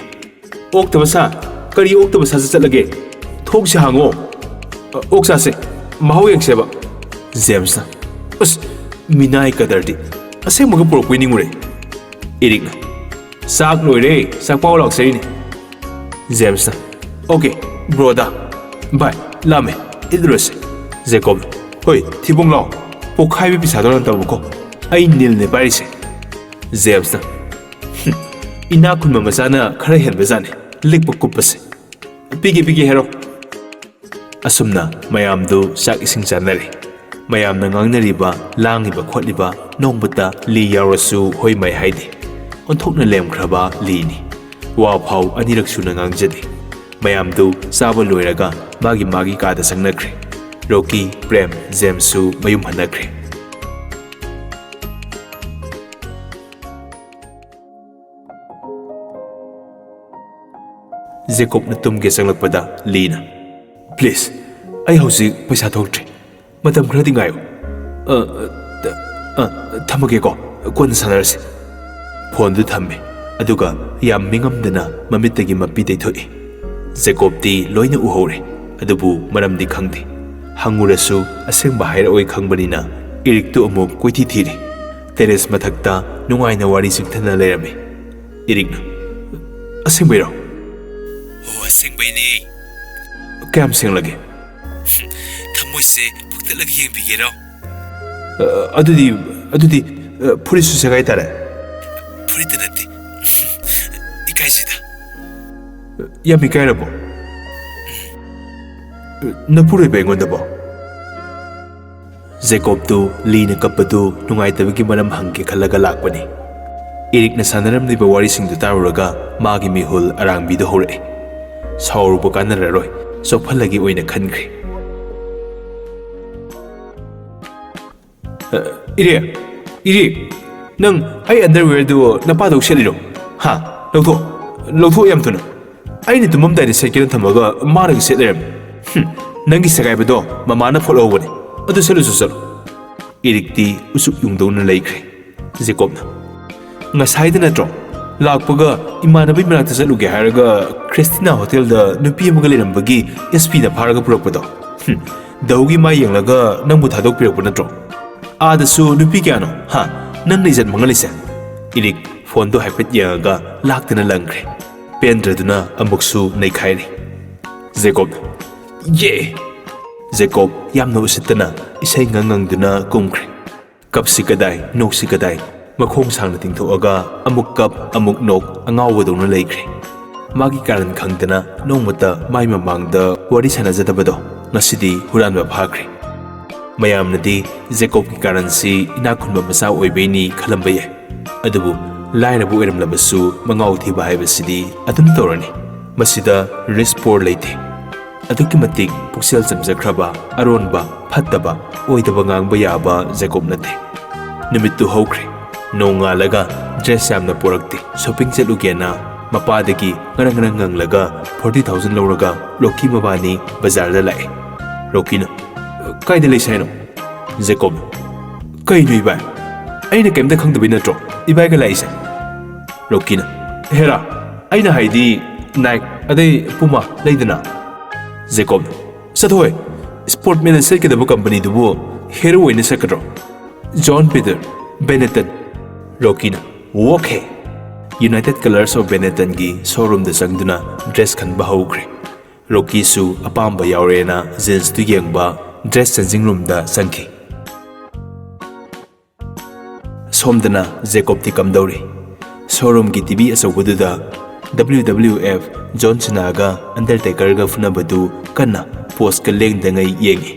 "ꯑꯣꯛꯇꯕ ꯁꯥ? ꯀꯔꯤ ꯑꯣꯛꯇꯕ ꯁꯥ ꯆꯠꯂꯒꯦ? ꯊꯣꯡꯁꯦ ꯍꯥꯡꯉꯣ꯫ ꯑ, ꯑꯣꯛ ꯆꯥꯁꯦ꯫ ꯃꯍꯥꯎ ꯌꯦꯡꯁꯦꯕ"꯫ ꯖꯦꯝꯁꯅ, "ꯑꯁ, ꯃꯤꯅꯥꯏ ꯀꯗꯔꯗꯤ꯫ ꯑꯁꯦꯡꯕꯒ ꯄꯨꯔꯛꯄꯣꯏ ꯅꯤꯡꯉꯨꯔꯦ"꯫ ꯏꯔꯤꯛꯅ, "ꯆꯥꯛ ꯂꯣꯏꯔꯦ, ꯆꯥꯛꯄꯥꯎ ꯂꯥꯎꯖꯔꯤꯅꯤ"꯫ ꯖꯦꯝꯁꯅ, "ꯑꯣꯀꯦ, ꯕ꯭ꯔꯣꯗ꯫ ꯚꯥꯏ, ꯂꯥꯝꯃꯦ, ꯏꯠꯂꯨꯔꯁꯦ"꯫ ꯖꯦꯀꯣꯕꯅ, "ꯍꯣꯏ, ꯊꯤꯕꯣꯡ ꯂꯥꯎ꯫ ꯄꯣꯛꯈꯥꯏꯕ ꯄꯩꯁꯥꯗꯣ ꯅꯠꯇꯕꯀꯣ꯫ ꯑꯩ ꯅꯤꯜꯅꯦ ꯄꯥꯏꯔꯤꯁꯦ"꯫ ꯖꯦꯝꯁꯅ, "ꯍꯨꯝ, ꯏꯅꯥꯛ ꯈꯨꯟꯕ ꯃꯆꯥꯅ ꯈꯔ ꯍꯦꯟꯕꯖꯥꯠꯅꯤ, ꯂꯤꯛꯄ ꯀꯨꯞꯄꯁꯦ꯫ ꯄꯤꯒꯦ, ꯄꯤꯒꯦ ꯍꯥꯏꯔꯣ"꯫ ꯑꯁꯨꯝꯅ ꯃꯌꯥꯝꯗꯨ ꯆꯥꯛ ꯏꯁꯤꯡ ꯆꯥꯅꯔꯦ꯫ ꯃꯌꯥꯝꯅ ꯉꯥꯡꯅꯔꯤꯕ, ꯂꯥꯡꯉꯤꯕ ꯈꯣꯠꯂꯤꯕ ꯅꯣꯡꯃꯇ ꯂꯤ ꯌꯥꯎꯔꯁꯨ ꯍꯣꯏ ꯃꯥꯏ ꯍꯥꯏꯗꯦ꯫ ꯑꯣꯟꯊꯣꯛꯅ ꯂꯦꯝꯈ꯭ꯔꯕ ꯂꯤꯅꯤ꯫ ꯋꯥ ꯐꯥꯎ ꯑꯅꯤꯔꯛ ꯁꯨꯅ ꯉꯥꯡꯖꯗꯦ꯫ ꯃꯌꯥꯝꯗꯨ ꯆꯥꯕ ꯂꯣꯏꯔꯒ ꯃꯥꯒꯤ ꯃꯥꯒꯤ ꯀꯥꯗ ꯆꯪꯅꯈ꯭ꯔꯦ꯫ ꯔꯣꯀꯤ, ꯄ꯭ꯔꯦꯝ, ꯖꯦꯝꯁꯁꯨ ꯃꯌꯨꯝ ꯍꯟꯅꯈ꯭ꯔꯦ꯫ ꯖꯦꯀꯣꯕꯅ ꯇꯨꯝꯒꯦ ꯆꯪꯂꯛꯄꯗ ꯂꯤꯅ, "ꯄ꯭ꯂꯤꯖ, ꯑꯩ ꯍꯧꯖꯤꯛ ꯄꯩꯁꯥ ꯊꯣꯛꯇ꯭ꯔꯤ꯫ ꯃꯇꯝ ꯈꯔꯗꯤ ꯉꯥꯏꯌꯨ꯫ ꯑ, ꯑ, ꯑ, ꯊꯝꯃꯒꯦꯀꯣ, ꯀꯣꯟꯅ ꯁꯥꯟꯅꯔꯁꯤ"꯫ ꯐꯣꯟꯗꯨ ꯊꯝꯃꯤ, ꯑꯗꯨꯒ ꯌꯥꯝ ꯃꯤꯉꯝꯗꯅ ꯃꯃꯤꯠꯇꯒꯤ ꯃꯄꯤ ꯇꯩꯊꯣꯛꯏ꯫ ꯖꯦꯀꯣꯕꯇꯤ ꯂꯣꯏꯅ ꯎꯍꯧꯔꯦ, ꯑꯗꯨꯕꯨ ꯃꯔꯝꯗꯤ ꯈꯪꯗꯦ꯫ ꯍꯪꯉꯨꯔꯁꯨ ꯑꯁꯦꯡꯕ ꯍꯥꯏꯔꯛꯑꯣꯏ ꯈꯪꯕꯅꯤꯅ ꯏꯔꯤꯛꯇꯨ ꯑꯃꯨꯛ ꯀꯣꯏꯊꯤ ꯊꯤꯔꯤ꯫ ꯇꯦꯔꯦꯁ ꯃꯊꯛꯇ ꯅꯨꯡꯉꯥꯏꯅ ꯋꯥꯔꯤ ꯆꯤꯡꯊꯅ ꯂꯩꯔꯝꯃꯤ꯫ ꯏꯔꯤꯛꯅ, "ꯑꯁꯦꯡꯕꯩꯔꯣ?" "ꯑꯣ, ꯑꯁꯦꯡꯕꯩꯅꯦ"꯫ "ꯀꯌꯥꯝ ꯁꯦꯡꯂꯒꯦ?" "ꯊꯃꯣꯏꯁꯦ ꯐꯨꯛꯇꯠꯂꯒ ꯌꯦꯡꯕꯤꯒꯦꯔꯣ?" "ꯑ, ꯑꯗꯨꯗꯤ, ꯑꯗꯨꯗꯤ, ꯑ, ꯐꯨꯔꯤꯠꯁꯨ ꯁꯦꯒꯥꯏ ꯇꯥꯔꯦ"꯫ "ꯐꯨꯔꯤꯠꯇ ꯅꯠꯇꯦ, ꯏꯀꯥꯏꯁꯤꯗ"꯫ "ꯌꯥꯝ ꯏꯀꯥꯏꯔꯕꯣ? ꯅꯄꯨꯔꯣꯏꯕ ꯑꯩꯉꯣꯟꯗꯕꯣ?" ꯖꯦꯀꯣꯕꯇꯨ ꯂꯤꯅ ꯀꯞꯄꯗꯨ ꯅꯨꯡꯉꯥꯏꯇꯕꯒꯤ ꯃꯔꯝ ꯍꯪꯒꯦ ꯈꯜꯂꯒ ꯂꯥꯛꯄꯅꯤ꯫ ꯏꯔꯤꯛꯅ ꯁꯥꯟꯅꯔꯝꯂꯤꯕ ꯋꯥꯔꯤꯁꯤꯡꯗꯨ ꯇꯥꯔꯨꯔꯒ ꯃꯥꯒꯤ ꯃꯤꯍꯨꯜ ꯑꯔꯥꯡꯕꯤꯗꯨ ꯍꯧꯔꯛꯏ꯫ ꯁꯥꯎꯔꯨꯕ ꯀꯥꯟꯅꯔꯔꯣꯏ, ꯆꯣꯞꯍꯜꯂꯒꯦ ꯑꯣꯏꯅ ꯈꯟꯈ꯭ꯔꯦ꯫ ꯏꯔꯦ, ꯏꯔꯦ, ꯅꯪ ꯑꯩ ꯑꯟꯗꯔꯋꯦꯌꯔꯗꯨ ꯅꯄꯥꯗꯧ ꯁꯦꯠꯂꯤꯔꯣ? ꯍꯥ? ꯂꯧꯊꯣꯛ, ꯂꯧꯊꯣꯛ ꯌꯥꯝ ꯊꯨꯅ꯫ ꯑꯩꯅ ꯇꯨꯝꯃꯝꯗꯥꯏꯗ ꯁꯦꯠꯀꯦꯅ ꯊꯝꯃꯒ ꯃꯥꯅꯒ ꯁꯦꯠ ꯂꯩꯔꯝꯃꯤ꯫ ꯍꯨꯝ, ꯅꯪꯒꯤ ꯁꯦꯒꯥꯏꯕꯗꯣ ꯃꯃꯥꯅ ꯐꯣꯠꯍꯧꯕꯅꯦ꯫ ꯑꯗꯨ ꯁꯦꯠꯂꯨꯁꯨ ꯆꯠꯂꯨ꯫ ꯏꯔꯤꯛꯇꯤ ꯎꯆꯨꯛ ꯌꯨꯡꯗꯧꯅ ꯂꯩꯈ꯭ꯔꯦ꯫ ꯖꯦꯀꯣꯕꯅ, "ꯉꯁꯥꯏꯗ ꯅꯠꯇ꯭ꯔꯣ? ꯂꯥꯛꯄꯒ ꯏꯃꯥꯟꯅꯕꯒꯤ ꯃꯅꯥꯛꯇ ꯆꯠꯂꯨꯒꯦ ꯍꯥꯏꯔꯒ ꯈ꯭ꯔꯤꯁꯇꯤꯅꯥ ꯍꯣꯇꯦꯜꯗ ꯅꯨꯄꯤ ꯑꯃꯒ ꯂꯩꯔꯝꯕꯒꯤ ꯑꯦꯁ ꯄꯤꯅ ꯐꯥꯔꯒ ꯄꯨꯔꯛꯄꯗꯣ꯫ ꯍꯨꯝ, ꯗꯧꯒꯤ ꯃꯥꯏ ꯌꯦꯡꯂꯒ ꯅꯪꯕꯨ ꯊꯥꯗꯣꯛꯄꯤꯔꯛꯄ ꯅꯠꯇ꯭ꯔꯣ? ꯑꯥꯗꯁꯨ ꯅꯨꯄꯤ ꯀꯌꯥꯅꯣ? ꯍꯥ? ꯅꯪꯅ ꯏꯖꯠ ꯃꯥꯡꯍꯜꯂꯤꯁꯦ?" ꯏꯔꯤꯛ ꯐꯣꯟꯗꯣ ꯍꯥꯏꯐꯦꯠ ꯌꯦꯡꯉꯒ ꯂꯥꯛꯇꯅ ꯂꯪꯈ꯭ꯔꯦ꯫ ꯄꯦꯟꯗ꯭ꯔꯗꯨꯅ ꯑꯃꯨꯛꯁꯨ ꯅꯩꯈꯥꯏꯔꯤ꯫ ꯖꯦꯀꯣꯕ, "ꯌꯦ!" ꯖꯦꯀꯣꯕ ꯌꯥꯝꯅ ꯎꯁꯤꯠꯇꯅ ꯏꯁꯩ ꯉꯪ ꯉꯪꯗꯨꯅ ꯀꯨꯝꯈ꯭ꯔꯦ꯫ ꯀꯞꯁꯤ ꯀꯗꯥꯏ, ꯅꯣꯛꯁꯤ ꯀꯗꯥꯏ, ꯃꯈꯣꯡ ꯁꯥꯡꯅ ꯇꯤꯡꯊꯣꯛꯑꯒ ꯑꯃꯨꯛ ꯀꯞ, ꯑꯃꯨꯛ ꯅꯣꯛ, ꯑꯉꯥꯎꯕꯗꯧꯅ ꯂꯩꯈ꯭ꯔꯦ꯫ ꯃꯥꯒꯤ ꯀꯥꯔꯟ ꯈꯪꯗꯅ ꯅꯣꯡꯃꯇ ꯃꯥꯏ ꯃꯃꯥꯡꯗ ꯋꯥꯔꯤ ꯁꯥꯟꯅꯖꯗꯕꯗꯣ ꯉꯁꯤꯗꯤ ꯍꯨꯔꯥꯟꯕ ꯐꯥꯈ꯭ꯔꯦ꯫ ꯃꯌꯥꯝꯅꯗꯤ ꯖꯦꯀꯣꯕꯀꯤ ꯀꯥꯔꯟꯁꯤ ꯏꯅꯥꯛ ꯈꯨꯟꯕ ꯃꯆꯥ ꯑꯣꯏꯕꯩꯅꯤ ꯈꯜꯂꯝꯕ ꯌꯥꯏ꯫ ꯑꯗꯨꯕꯨ ꯂꯥꯏꯔꯕ ꯑꯣꯏꯔꯝꯂꯕꯁꯨ ꯃꯉꯥꯎ ꯊꯤꯕ ꯍꯥꯏꯕꯁꯤꯗꯤ ꯑꯗꯨꯝ ꯇꯧꯔꯅꯤ꯫ ꯃꯁꯤꯗ ꯔꯤꯁ ꯄꯣꯔ ꯂꯩꯇꯦ꯫ ꯑꯗꯨꯛꯀꯤ ꯃꯇꯤꯛ ꯄꯨꯛꯆꯦꯜ ꯆꯝꯖꯈ꯭ꯔꯕ, ꯑꯔꯣꯟꯕ, ꯐꯠꯇꯕ, ꯑꯣꯏꯗꯕ ꯉꯥꯡꯕ ꯌꯥꯕ ꯖꯦꯀꯣꯕ ꯅꯠꯇꯦ꯫ ꯅꯨꯃꯤꯠꯇꯨ ꯍꯧꯈ꯭ꯔꯦ꯫ ꯅꯣꯡꯉꯥꯜꯂꯒ ꯗ꯭ꯔꯦꯁ ꯌꯥꯝꯅ ꯄꯣꯔꯛꯇꯦ꯫ ꯁꯣꯄꯤꯡ ꯆꯠꯂꯨꯒꯦꯅ ꯃꯄꯥꯗꯒꯤ ꯉꯔꯪ ꯉꯔꯪ ꯉꯪꯂꯒ ꯐꯣꯔꯇꯤ ꯊꯥꯎꯖꯟ ꯂꯧꯔꯒ ꯔꯣꯀꯤ ꯃꯕꯥꯅꯤ ꯕꯖꯥꯔꯗ ꯂꯥꯛꯑꯦ꯫ ꯔꯣꯀꯤꯅ, "ꯀꯥꯏꯗ ꯂꯩꯁꯦ ꯍꯥꯏꯅꯣ?" ꯖꯦꯀꯣꯕ, "ꯀꯩꯅꯣ ꯏꯕꯥꯏ? ꯑꯩꯅ ꯀꯩꯝꯇ ꯈꯪꯗꯕꯩ ꯅꯠꯇ꯭ꯔꯣ ꯏꯕꯥꯏꯒ ꯂꯥꯛꯏꯁꯦ?" ꯔꯣꯀꯤꯅ, "ꯍꯦꯔꯥ, ꯑꯩꯅ ꯍꯥꯏꯗꯤ ꯅꯥꯏꯛ ꯑꯗꯩ ꯄꯨꯃꯥ ꯂꯩꯗꯅ?" ꯖꯦꯀꯣꯕꯅ, "ꯆꯠꯊꯣꯍꯦ, ꯁ꯭ꯄꯣꯔꯠꯃꯦꯟꯅ ꯁꯦꯠꯀꯗꯕ ꯀꯝꯄꯅꯤꯗꯨꯕꯨ ꯍꯦꯔꯣ ꯑꯣꯏꯅ ꯁꯦꯠꯀꯗ꯭ꯔꯣ? John Peter, Benetton." ꯔꯣꯀꯤꯅ, "ꯑꯣꯀꯦ꯫" United Colors of Benettonꯒꯤ ꯁꯣꯔꯨꯝꯗ ꯆꯪꯗꯨꯅ ꯗ꯭ꯔꯦꯁ ꯈꯟꯕ ꯍꯧꯈ꯭ꯔꯦ꯫ ꯔꯣꯀꯤꯁꯨ ꯑꯄꯥꯝꯕ ꯌꯥꯎꯔꯦꯅ ꯖꯤꯟꯁꯇꯨ ꯌꯦꯡꯕ ꯗ꯭ꯔꯦꯁ ꯆꯦꯟꯖꯤꯡ ꯔꯨꯝꯗ ꯆꯪꯈꯤ꯫ ꯁꯣꯝꯗꯅ ꯖꯦꯀꯣꯕꯇꯤ ꯀꯝꯗꯧꯔꯤ? ꯁꯣꯔꯨꯝꯒꯤ ꯇꯤ ꯚꯤ ꯑꯆꯧꯕꯗꯨꯗ ꯗꯕ꯭ꯂꯤꯎ ꯗꯕ꯭ꯂꯤꯎ ꯑꯦꯐ ꯖꯣꯟ ꯁꯤꯅꯥꯒ ꯑꯟꯗꯔꯇꯦꯀꯔꯒ ꯐꯨꯅꯕꯗꯨ ꯀꯟꯅ ꯄꯣꯁꯀ ꯂꯦꯡꯗꯉꯩ ꯌꯦꯡꯉꯤ꯫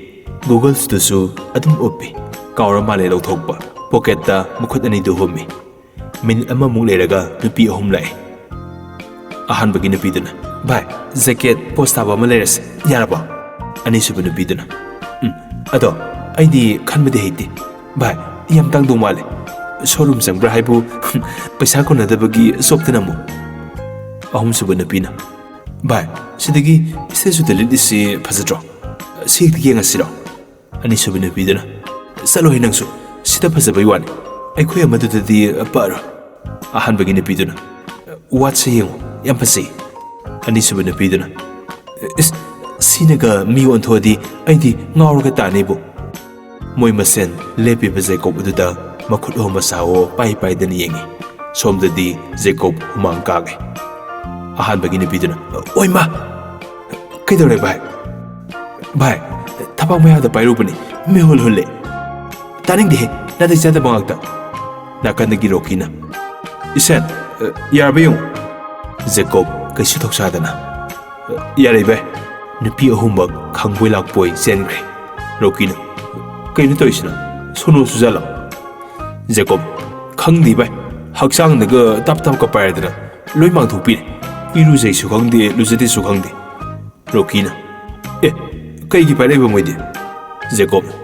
ꯒꯨꯒꯜꯁꯇꯨꯁꯨ ꯑꯗꯨꯝ ꯎꯞꯄꯤ꯫ ꯀꯥꯎꯔ ꯃꯥꯜꯂꯦ ꯂꯧꯊꯣꯛꯄ꯫ ꯄꯣꯀꯦꯠꯇ ꯃꯈꯨꯠ ꯑꯅꯤꯗꯨ ꯍꯨꯝꯃꯤ꯫ ꯃꯤꯅꯤꯠ ꯑꯃꯃꯨꯛ ꯂꯩꯔꯒ ꯅꯨꯄꯤ ꯑꯍꯨꯝ ꯂꯥꯛꯑꯦ꯫ ꯑꯍꯥꯟꯕꯒꯤ ꯅꯨꯄꯤꯗꯨꯅ, "ꯚꯥꯏ, ꯖꯦꯀꯦꯠ ꯄꯣꯁ ꯇꯥꯕ ꯑꯃ ꯂꯩꯔꯁꯦ, ꯌꯥꯔꯕꯣ?" ꯑꯅꯤꯁꯨꯕ ꯅꯨꯄꯤꯗꯨꯅ, "ꯎꯝ, ꯑꯗꯣ ꯑꯩꯗꯤ ꯈꯟꯕꯗꯤ ꯍꯩꯇꯦ, ꯚꯥꯏ, ꯌꯥꯝ ꯇꯥꯡꯗꯧ ꯃꯥꯜꯂꯦ꯫ ꯁꯣꯔꯨꯝ ꯆꯪꯕ꯭ꯔꯥ ꯍꯥꯏꯕꯨ ꯄꯩꯁꯥ ꯀꯣꯟꯅꯗꯕꯒꯤ ꯁꯣꯞꯇ ꯅꯝꯃꯨ꯫ ꯑꯍꯨꯝꯁꯨꯕ ꯅꯨꯄꯤꯅ, ꯚꯥꯏ, ꯁꯤꯗꯒꯤ ꯏꯁꯇꯦꯖꯨꯗ ꯂꯤꯠꯂꯤꯁꯤ ꯐꯖꯗ꯭ꯔꯣ? ꯁꯤ ꯍꯦꯛꯇ ꯌꯦꯡꯉꯁꯤꯔꯣ? ꯑꯅꯤꯁꯨꯕ ꯅꯨꯄꯤꯗꯨꯅ, ꯆꯠꯂꯣꯍꯦ ꯅꯪꯁꯨ, ꯁꯤꯗ ꯐꯖꯕꯩ ꯋꯥꯅꯤ, ꯑꯩꯈꯣꯏ ꯑꯃꯗꯨꯗꯗꯤ ꯄꯛꯑꯔꯣꯏ꯫ ꯑꯍꯥꯟꯕꯒꯤ ꯅꯨꯄꯤꯗꯨꯅ, ꯋꯥꯠꯁꯦ ꯌꯦꯡꯉꯨ, ꯌꯥꯝ ꯐꯖꯩ꯫ ꯑꯅꯤꯁꯨꯕ ꯅꯨꯄꯤꯗꯨꯅ, ꯏꯁ, ꯁꯤꯅꯒ ꯃꯤ ꯑꯣꯟꯊꯣꯛꯑꯗꯤ ꯑꯩꯗꯤ ꯉꯥꯎꯔꯒ ꯇꯥꯅꯤꯕꯨ꯫ ꯃꯣꯏ ꯃꯁꯦꯟ ꯂꯦꯞꯄꯤꯕ ꯖꯦꯀꯣꯕ ꯑꯗꯨꯗ ꯃꯈꯨꯠ ꯑꯣ ꯃꯁꯥꯋꯣ ꯄꯥꯏ ꯄꯥꯏꯗꯅ ꯌꯦꯡꯉꯤ꯫ ꯁꯣꯝꯗꯗꯤ ꯖꯦꯀꯣꯕ ꯍꯨꯃꯥꯡ ꯀꯥꯡꯉꯤ꯫ ꯑꯍꯥꯟꯕꯒꯤ ꯅꯨꯄꯤꯗꯨꯅ, ꯑꯣꯏꯃꯥ! ꯀꯩꯗꯧꯔꯦ ꯚꯥꯏ? ꯚꯥꯏ, ꯊꯕꯥꯛ ꯃꯌꯥꯗ ꯄꯥꯏꯔꯨꯕꯅꯤ, ꯃꯤꯍꯨꯜ ꯍꯨꯜꯂꯦ꯫ ꯇꯥꯅꯤꯡꯗꯦꯍꯦ, ꯅꯥꯇꯩ ꯆꯥꯗꯕ ꯉꯥꯛꯇ꯫ ꯅꯥꯀꯟꯗꯒꯤ ꯔꯣꯀꯤꯅ, ꯏꯁꯦꯟ, ꯌꯥꯔꯕ ꯌꯦꯡꯉꯨ꯫ ꯖꯦꯀꯣꯕ ꯀꯩꯁꯨ ꯊꯧꯁꯥꯗꯅ, ꯌꯥꯔꯦ ꯚꯥꯏ꯫ ꯅꯨꯄꯤ ꯑꯍꯨꯝꯃꯛ ꯈꯪꯕꯣꯏ ꯂꯥꯛꯄꯣꯏ ꯆꯦꯟꯈ꯭ꯔꯦ꯫ ꯔꯣꯀꯤꯅ, ꯀꯩꯅꯣ ꯇꯧꯔꯤꯁꯤꯅ? ꯁꯣꯅꯣ ꯁꯨꯖꯥꯠꯂꯣ? ꯖꯦꯀꯣꯕ, ꯈꯪꯗꯦ ꯚꯥꯏ, ꯍꯛꯆꯥꯡꯗꯒ ꯇꯞ ꯇꯞꯀ ꯄꯥꯏꯔꯗꯅ ꯂꯣꯏ ꯃꯥꯡꯊꯣꯛꯄꯤꯔꯦ꯫ ꯏꯔꯨꯖꯩꯁꯨ ꯈꯪꯗꯦ, ꯂꯨꯖꯗꯦꯁꯨ ꯈꯪꯗꯦ꯫ ꯔꯣꯀꯤꯅ, ꯑꯦ, ꯀꯩꯒꯤ ꯄꯥꯏꯔꯛꯏꯕ ꯃꯣꯏꯗꯤ? ꯖꯦꯀꯣꯕ,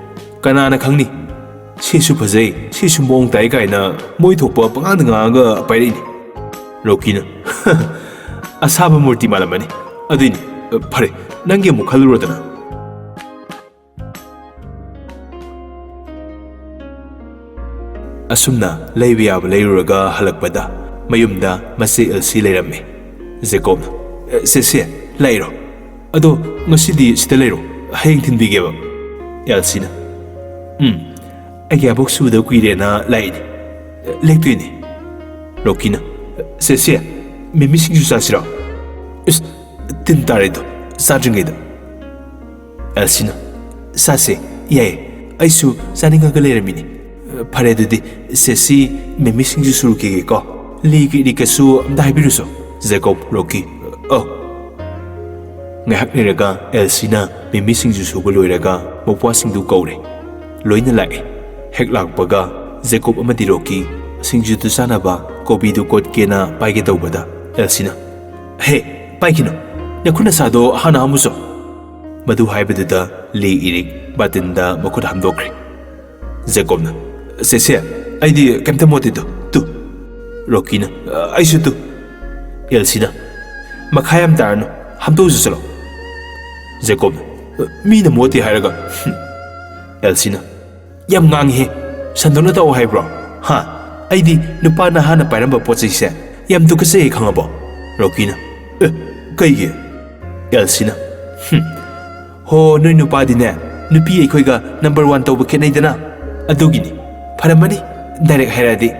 ꯀꯅꯥꯅ ꯈꯪꯅꯤ? ꯁꯤꯁꯨ ꯐꯖꯩ, ꯁꯤꯁꯨ ꯃꯑꯣꯡ ꯇꯥꯏ ꯀꯥꯏꯅ ꯃꯣꯏ ꯊꯣꯛꯄ ꯄꯉꯥꯡꯗ ꯉꯥꯡꯉꯒ ꯄꯥꯏꯔꯛꯏꯅꯤ꯫ ꯔꯣꯀꯤꯅ, ꯑꯁꯥꯕ ꯃꯨꯔꯇꯤ ꯃꯥꯜꯂꯝꯃꯅꯤ꯫ ꯑꯗꯨꯏꯅꯤ, ꯐꯔꯦ, ꯅꯪꯒꯤ ꯑꯃꯨꯛ ꯈꯜꯂꯨꯔꯣꯗꯅ꯫ ꯑꯁꯨꯝꯅ ꯂꯩꯕ ꯌꯥꯕ ꯂꯩꯔꯨꯔꯒ ꯍꯜꯂꯛꯄꯗ ꯃꯌꯨꯝꯗ ꯃꯆꯦ ꯑꯦꯜꯁꯤ ꯂꯩꯔꯝꯃꯤ꯫ ꯖꯦꯀꯣꯕꯅ, "ꯑꯦ, ꯁꯦ, ꯁꯦ, ꯂꯥꯛꯏꯔꯣ? ꯑꯗꯣ ꯉꯁꯤꯗꯤ ꯁꯤꯗ ꯂꯩꯔꯣ, ꯍꯌꯦꯡ ꯊꯤꯟꯕꯤꯒꯦꯕ꯫" ꯑꯦꯜꯁꯤꯅ, "ꯎꯝ, ꯑꯩꯒꯤ ꯑꯕꯣꯛ ꯁꯨꯗ ꯀꯨꯏꯔꯦꯅ ꯂꯥꯛꯏꯅꯤ꯫ ꯂꯦꯛꯇꯣꯏꯅꯤ꯫" ꯔꯣꯀꯤꯅ, "ꯁꯦ, ꯁꯦ, ꯃꯤꯃꯤ ꯁꯤꯡꯖꯨ ꯆꯥꯁꯤꯔꯣ?" "ꯏꯁ, ꯇꯤꯟ ꯇꯥꯔꯦꯗꯣ, ꯆꯥꯗ꯭ꯔꯤꯉꯩꯗ꯫" ꯑꯦꯜꯁꯤꯅ, "ꯆꯥꯁꯦ, ꯌꯥꯏꯌꯦ, ꯑꯩꯁꯨ ꯆꯥꯅꯤꯡꯉꯒ ꯂꯩꯔꯝꯃꯤꯅꯤ꯫" "ꯐꯔꯦ ꯑꯗꯨꯗꯤ, ꯁꯦꯁꯤ ꯃꯤꯃꯤ ꯁꯤꯡꯖꯨ ꯁꯨꯔꯨꯈꯤꯒꯦꯀꯣ꯫ ꯂꯤꯒ ꯏꯔꯤꯛꯀꯁꯨ ꯑꯝꯇ ꯍꯥꯏꯕꯤꯔꯨꯁꯣ꯫" ꯖꯦꯀꯣꯕ, ꯔꯣꯀꯤ, "ꯑꯧ꯫" ꯉꯥꯏꯍꯥꯛ ꯂꯩꯔꯒ ꯑꯦꯜꯁꯤꯅ ꯃꯤꯃꯤ ꯁꯤꯡꯖꯨ ꯁꯨꯕ ꯂꯣꯏꯔꯒ ꯃꯧꯄ꯭ꯋꯥꯁꯤꯡꯗꯨ ꯀꯧꯔꯦ꯫ ꯂꯣꯏꯅ ꯂꯥꯛꯑꯦ꯫ ꯍꯦꯛ ꯂꯥꯛꯄꯒ ꯖꯦꯀꯣꯕ ꯑꯃꯗꯤ ꯔꯣꯀꯤ ꯁꯤꯡꯖꯨꯗꯨ ꯆꯥꯅꯕ ꯀꯣꯕꯤꯗꯨ ꯀꯣꯠꯀꯦꯅ ꯄꯥꯏꯒꯦ ꯇꯧꯕꯗ ꯑꯦꯜꯁꯤꯅ, "ꯍꯦ, ꯄꯥꯏꯈꯤꯅꯨ, ꯅꯈꯨꯠ ꯅꯁꯥꯗꯣ ꯍꯥꯟꯅ ꯍꯥꯝꯃꯨꯆꯣ꯫" ꯃꯗꯨ ꯍꯥꯏꯕꯗꯨꯗ ꯂꯤ ꯏꯔꯤꯛ ꯕꯥꯇꯤꯟꯗ ꯃꯈꯨꯠ ꯍꯥꯝꯗꯣꯛꯈ꯭ꯔꯦ꯫ ꯖꯦꯀꯣꯕꯅ, "ꯁꯦ, ꯁꯦ, ꯑꯩꯗꯤ ꯀꯩꯝꯇ ꯃꯣꯠꯇꯦꯗꯣ, ꯇꯨ"꯫ ꯔꯣꯀꯤꯅ, "ꯑꯩꯁꯨ ꯇꯨ"꯫ ꯑꯦꯜꯁꯤꯅ, "ꯃꯈꯥ ꯌꯥꯝ ꯇꯥꯔꯅꯨ, ꯍꯥꯝꯗꯣꯛꯎꯆꯣ ꯆꯠꯂꯣ"꯫ ꯖꯦꯀꯣꯕꯅ, "ꯃꯤꯅ ꯃꯣꯠꯇꯦ ꯍꯥꯏꯔꯒ, ꯍꯨꯝ"꯫ ꯑꯦꯜꯁꯤꯅ, "ꯌꯥꯝ ꯉꯥꯡꯉꯤꯍꯦ, ꯁꯟꯗꯣꯛꯅ ꯇꯧ ꯍꯥꯏꯕ꯭ꯔꯣ? ꯍꯥ? ꯑꯩꯗꯤ ꯅꯨꯄꯥ ꯅꯍꯥꯅ ꯄꯥꯏꯔꯝꯕ ꯄꯣꯠ ꯆꯩꯁꯦ ꯌꯥꯝ ꯇꯨꯀꯠꯆꯩꯌꯦ, ꯈꯪꯉꯕꯣ?" ꯔꯣꯀꯤꯅ, "ꯑꯦ, ꯀꯩꯒꯤ?" ꯑꯦꯜꯁꯤꯅ, "ꯍꯨꯝ, ꯍꯣ, ꯅꯣꯏ ꯅꯨꯄꯥꯗꯤꯅꯦ, ꯅꯨꯄꯤ ꯑꯩꯈꯣꯏꯒ ꯅꯝꯕꯔ ꯋꯥꯟ ꯇꯧꯕ ꯈꯦꯠꯅꯩꯗꯅ, ꯑꯗꯨꯒꯤꯅꯤ꯫ ꯐꯔꯝꯃꯅꯤ, ꯗꯥꯏꯔꯦꯛ ꯍꯥꯏꯔꯛꯑꯗꯤ"꯫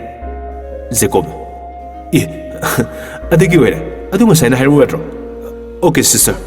ꯖꯦꯀꯣꯕ, "ꯑꯦ, ꯑꯗꯨꯒꯤ ꯑꯣꯏꯔꯦ꯫ ꯑꯗꯨ ꯉꯁꯥꯏꯅ ꯍꯥꯏꯔꯛꯎ ꯌꯥꯗ꯭ꯔꯣ?" "Okay, sister,